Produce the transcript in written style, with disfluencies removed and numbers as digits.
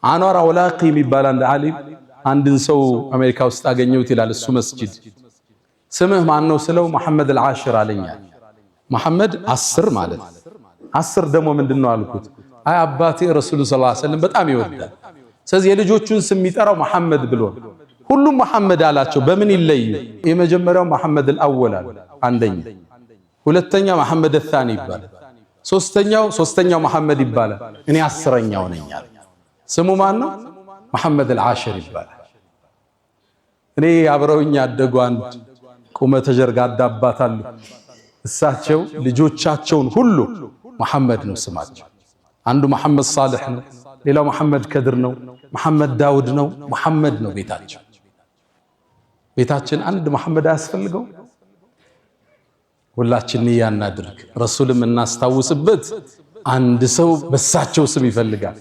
አንዋር አውላቂ የሚባል አንድ ዓሊም አንድን ሰው አሜሪካ ውስጥ አገኘሁት ይላል። እሱ መስጂድ ስምህ ማን ነው ስለው መሐመድ አልዓሽር አለኛል። መሐመድ 10 ማለት 10 ደግሞ ምንድን ነው አልኩት። አይ አባቴ ረሱሉን ሰለላሁ ዐለይሂ ወሰለም በጣም ይወዳል። ስለዚህ የልጆቹን ስም የሚጠራው መሐመድ ብሎ ሁሉም መሐመድ አላቸው። በምን ይለዩ? የመጀመሪያው መሐመድ አልአወል አለ አንደኛ፣ ሁለተኛ መሐመድ አልታኒ ይባላል። ሶስተኛው መሐመድ ይባላል። እኔ 10ኛው ነኝ አለ። ስሙ ማን ነው? መሐመድ አልዓሽር ይባላል። እኔ አብረውኝ ያደጉ አንድ ቁመተ ጀርጋዳ አባት አሉ። እሳቸው ልጆቻቸውን ሁሉ መሐመድ ነው ስማቸው። አንዱ መሐመድ ሳልሕ ነው፣ ሌላው መሐመድ ከድር ነው፣ መሐመድ ዳውድ ነው። መሐመድ ነው ቤታቸው። ቤታችን አንድ መሐመድ አያስፈልገው? ሁላችን ንያ እናድርግ። ረሱልም እናስታውስበት። አንድ ሰው በሳቸው ስም ይፈልጋል።